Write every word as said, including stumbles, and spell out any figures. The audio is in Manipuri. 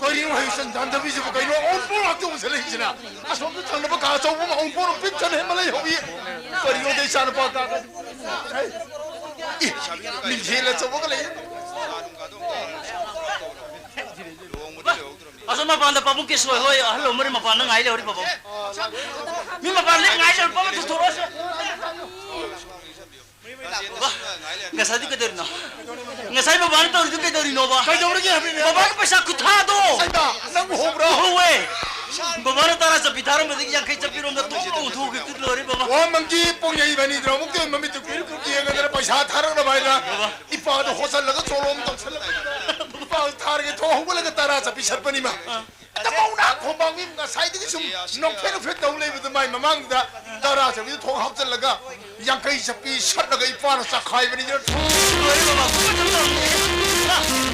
ꯀꯔꯤꯅꯣ ꯍꯩꯁꯟ ꯌꯥꯟꯗꯕꯤꯁꯤꯕꯨ ꯀꯩꯅꯣ? ꯑꯎꯟꯄꯣꯠ ꯉꯥꯛꯇ ꯑꯣꯟꯁꯤꯜꯂꯛꯏꯁꯤꯅ꯫ ꯑꯁꯣꯝꯗ ꯊꯪꯅꯕ ꯀꯥ ꯑꯆꯧꯕ ꯑꯃ ꯑꯎꯟꯄꯣꯠ ꯑꯃ ꯄꯤꯛ ꯊꯟꯅ ꯍꯦꯟꯕ ꯂꯩꯍꯧꯏ꯫ ꯀꯔꯤꯅꯣꯗ ꯏꯆꯥꯅꯨꯄꯥ ꯀꯥ-, ꯏ, ꯃꯤꯡꯁꯦꯜ ꯑꯆꯧꯕꯒ ꯂꯩ꯫ ꯑꯁꯣꯝ ꯃꯄꯥꯟꯗ ꯄꯥꯕꯨꯡ ꯀꯦꯁꯣꯏ ꯍꯣꯏ ꯑꯍꯜ ꯂꯃꯟ ꯃꯔꯤ ꯃꯄꯥꯟꯗ ꯉꯥꯏ ꯂꯩꯍꯧꯔꯤ ꯕꯕꯥ꯫ ꯃꯤ ꯃꯄꯥꯟꯗ ꯉꯥꯏ ꯂꯩꯍꯧꯔꯤ ꯕꯕꯥ, ꯊꯨꯊꯣꯔꯛꯑꯣꯁꯦ꯫ ꯕꯥ, ꯉꯁꯥꯏꯗꯤ ꯀꯩꯗꯧꯔꯤꯅꯣ? ꯉꯁꯥꯏ ꯕꯕꯥꯅ ꯇꯧꯔꯤꯗꯨ ꯀꯩꯗꯧꯔꯤꯅꯣꯕ? ꯀꯩꯗꯧꯔꯒꯦ ꯍꯥꯏꯕꯅꯤꯅꯦ? ꯕꯕꯥꯒꯤ ꯄꯩꯁꯥ ꯈꯨꯊꯥꯗꯣ! ꯑꯩꯅ ꯅꯪ ꯎꯍꯧꯕ꯭ꯔꯣ? ꯎꯍꯧꯋꯦ꯫ ꯕꯕꯥꯅ ꯇꯔꯥ ꯆꯠꯄꯤ ꯊꯥꯔꯝꯕꯗꯒꯤ ꯌꯥꯡꯈꯩ ꯆꯠꯄꯤꯔꯣꯝꯗ ꯊꯣꯛ ꯂꯥꯎ ꯊꯣꯛꯈꯤꯕꯗꯨ ꯂꯣꯏꯔꯦ ꯕꯕꯥ꯫ ꯑꯣ, ꯃꯪꯒꯤ ꯄꯣꯡꯉꯩ ꯏꯕꯥꯅꯤꯗ꯭ꯔꯣ ꯑꯃꯨꯛꯇ ꯃꯃꯤꯠꯇꯨ ꯀꯨꯏꯔ ꯀꯨꯏꯔ ꯌꯦꯡꯉꯗꯅ ꯄꯩꯁꯥ ꯊꯥꯔꯛꯅꯕ ꯍꯥꯏꯅ ꯕꯕꯥ꯫ ꯏꯄꯥꯗꯣ ꯍꯣꯠꯆꯜꯂꯒ ꯆꯣꯂꯣꯝ ꯇꯧꯁꯜꯂꯒ ꯏꯄꯥꯗꯣ ꯊꯥꯔꯒꯦ ꯊꯣꯛ ꯍꯧꯒꯠꯂꯒ ꯇꯔꯥ ꯆꯠꯄꯤ ꯁꯠꯄꯅꯤꯃ꯫ ꯑꯗ ꯃꯧꯅ ꯈꯣꯡꯕꯥꯡ ꯃꯤ ꯉꯁꯥꯏꯗꯒꯤ ꯁꯨꯝ ꯅꯣꯛꯐꯦꯠ ꯅꯣꯛꯐꯦꯠ ꯇꯧ ꯂꯩꯕꯗꯨ ꯃꯥꯏ ꯃꯃꯥꯡꯗꯨꯗ ꯇꯔꯥ ꯆꯠꯄꯤꯗꯨ ꯊꯣꯡ ꯍꯥꯞꯆꯜꯂꯒ ꯌꯥꯡꯈꯩ ꯆꯠꯄꯤ ꯁꯠꯂꯒ ꯏꯄꯥꯅ ꯆꯈꯥꯏꯕꯅꯤꯗꯅ꯫ ꯂꯣꯏꯔꯦ ꯕꯕꯥ, ꯀꯨꯝꯃ ꯆꯠꯂꯣ꯫